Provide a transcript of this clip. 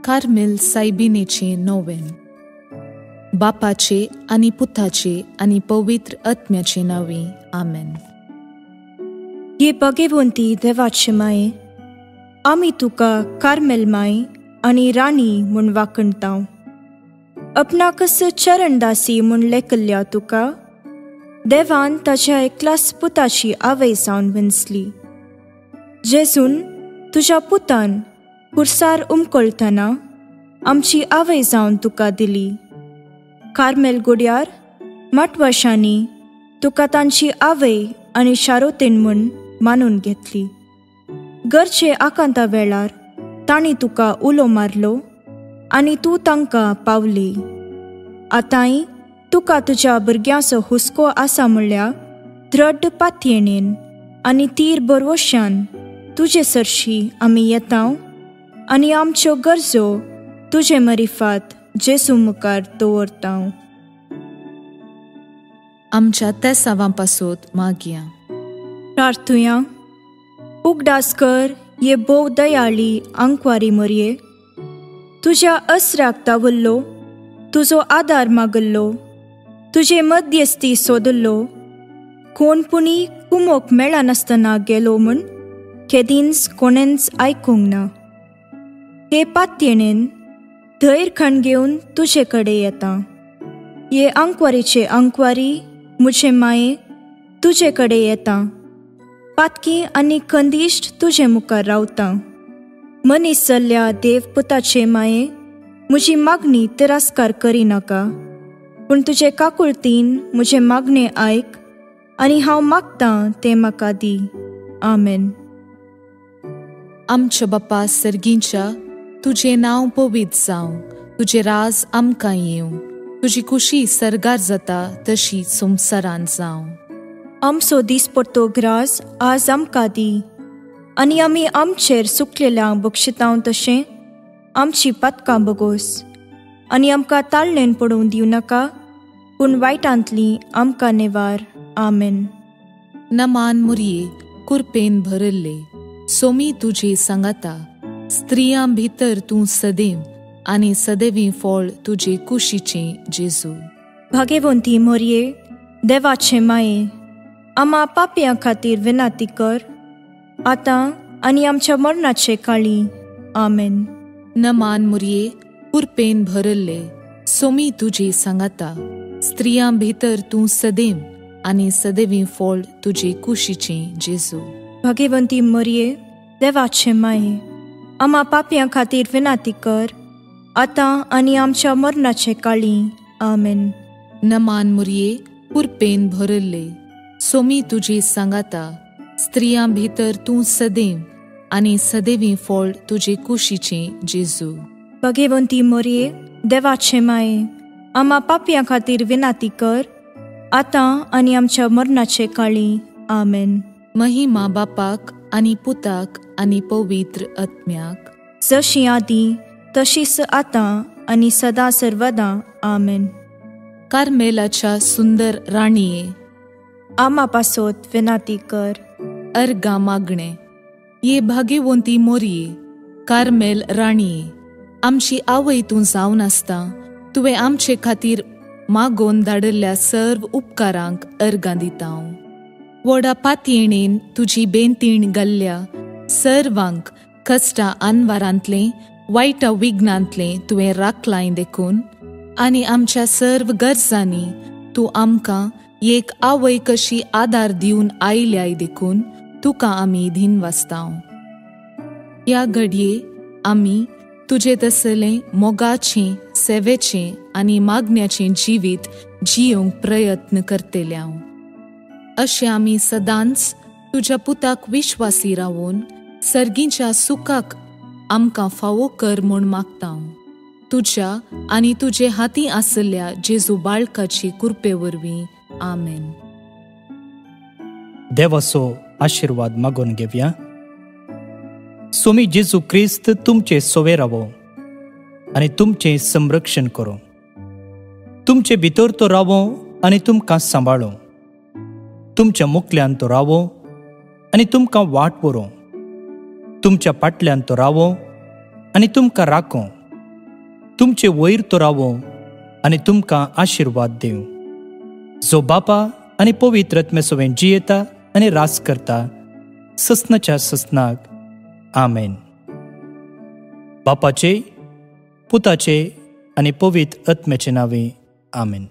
Carmel सायबिणीचें नोवेन. बापाचे आनी पुताचे आनी पवित्र आत्म्याचे नांवी आमेन. हे भगेवंती देवाचे माये, आमी तुका कार्मेल माय आनी राणी म्हूण वाखणतांव. आपणाकच चरणदासी म्हूण लेखल्ल्या तुका देवान ताच्या एकल्याच पुताची आवय जावन विंचली. जेजून तुज्या पुतान कुर्सार उमकळतना आमची आवय जावन तुका दिली. कार्मेल गुड्यार माटवाशांनी तुका तांची आवय आनी शारोतेन म्हूण मानून घेतली. गरजे आकांता वेळार तांणी तुका उलो मारलो आनी तूं तांकां पावली. आतांय तुका तुज्या भुरग्यांचो हुस्को आसा म्हणल्यार द्रड पातयेणेन आनी तीर बरवशान तुजे सरशी आमी येता आनी आमच्यो गरजो तुजे मरिफात जेजू मुखार दवरता. आमच्या तेसावां पासत मागया. प्रार्थुया. उगडास कर ये भोव दयाळी आंकवारी मरये, तुज्या असराक दावल्लो, तुजो आदार मागल्लो, तुजे मध्यस्थी सोदल्लो, कोण पुणी कुमोक मेळनासतना गेलो म्हूण केदींच कोणेंच आयकूंक ना. हे पातयेणेन धैर खण घेवन तुजे कडेन येता. हे आंकवारीचे आंकवारी म्हजे माये तुजे कडेन येता. पातकी आनी कंदिश्ट तुजे मुखार रावता. मनीस जाल्ल्या देवपुताचे माये म्हजी मागणी तिरस्कार करिनाका, पूण तुजे काकुळतीन म्हजें मागणें आयक आनी हांव मागतां तें म्हाका दी. आमेन. आमच्या बापा सर्गींच्या, तुजें नांव पवित्र जावं, तुजें राज आमकां येवं, तुजी खुशी सर्गार जाता तशी संवसारांत जावं. आमचो दिसपट्टो ग्रास आज आमकां दी आनी आमी आमचेर सुकलेल्यांक बक्षितांव तशें आमची पातकां बगोस आनी आमकां ताळणेन पडोवन दिवं नाका, पूण वायटांतली आमकां नेवार. आमेन. नमान मुरये, कुरपेन भरिल्ले, सोमी तुजे सांगाता, स्त्रियां भितर तूं सदैव आनी सदैवी फळ तुजे कुशीचें जेजू. भाग्यवंती मोरये, देवाचे माये, आमा पापयां खातीर विनंती कर आतां आनी आमच्या मरणाचे काळी. आमेन. नमान मुरये, कुरपेन भरिल्ले, सोमी तुजे सांगाता, स्त्रियां भितर तूं सदैव आनी सदैवी फळ तुजे कुशीचें जेजू. भाग्यवंती मरये, देवाचे माये, आमा पापयां खातीर विनंती कर आतां आनी आमच्या मरणाचे काळी. आमेन. नमान मुरये, कुरपेन भरिल्ले, सोमी तुजे सांगाता, स्त्रियां भितर तूं सदैव आनी सदैवी फळ तुजे कुशीचें जेजू. भाग्यवंती मरये, देवाचे माये, आमा पापयां खातीर विनंती कर आतां आनी आमच्या मरणाचे काळी. आमेन. महिमा बापाक आनी पुताक आनी पवित्र आत्म्याक, जशी आदी तशीच आतां आनी सदां सर्वदां. आमेन. कार्मेलाच्या सुंदर राणये, आमा पासत विनंती कर. अर्गा मागणे. ये भाग्यवंती मोरये, कार्मेल राणये, आमची आवय तूं जावन आसता तुवें आमचे खातीर मागोवन धाडिल्ल्या सर्व उपकारांक अर्गां दिता. व्हडा पातयेणेन तुजी बेंतीण घाल्ल्या सर्वांक कश्टा अनवारांतलें वायटा विघ्नांतलें तुवें राखलाय देखून आनी आमच्या सर्व गरजांनी तूं आमकां एक आवय कशी आदार दिवन आयल्याय देखून तुका आमी धीन वाजतांव. ह्या घडये आमी तुजे तसलें मोगाचें, सेवेचें आनी मागण्याचें जिवीत जियोंक प्रयत्न करतल्यांव. अशें आमी सदांच तुज्या पुताक विश्वासी रावून सर्गीच्या सुखाक आमकां फावो कर म्हूण मागतांव. तुज्या आनी तुजे हाती आशिल्ल्या जेजू बाळकाची कृपे वरवीं. आमेन. देवाचो आशिर्वाद मागून घेवया. स्वामी जेजू क्रिस्त तुमचे सोवे रावो आनी तुमचें संरक्षण करूं. तुमचे भितर तो रावो आनी तुमकां सांबाळो. तुमच्या मुखल्यान तो रावो आनी तुमकां वाट व्हरूं. तुमच्या फाटल्यान तो रावो आनी तुमकां राखो. तुमचे वयर तो रावो आनी तुमकां आशिर्वाद दिवं, जो बापा आनी पवित्र आत्मे सवें जियेता आनी रास करता ससनाच्या ससनाक. आमेन. बापाचे, पुताचे आनी पवित्र आत्म्याचे नांवे आमेन.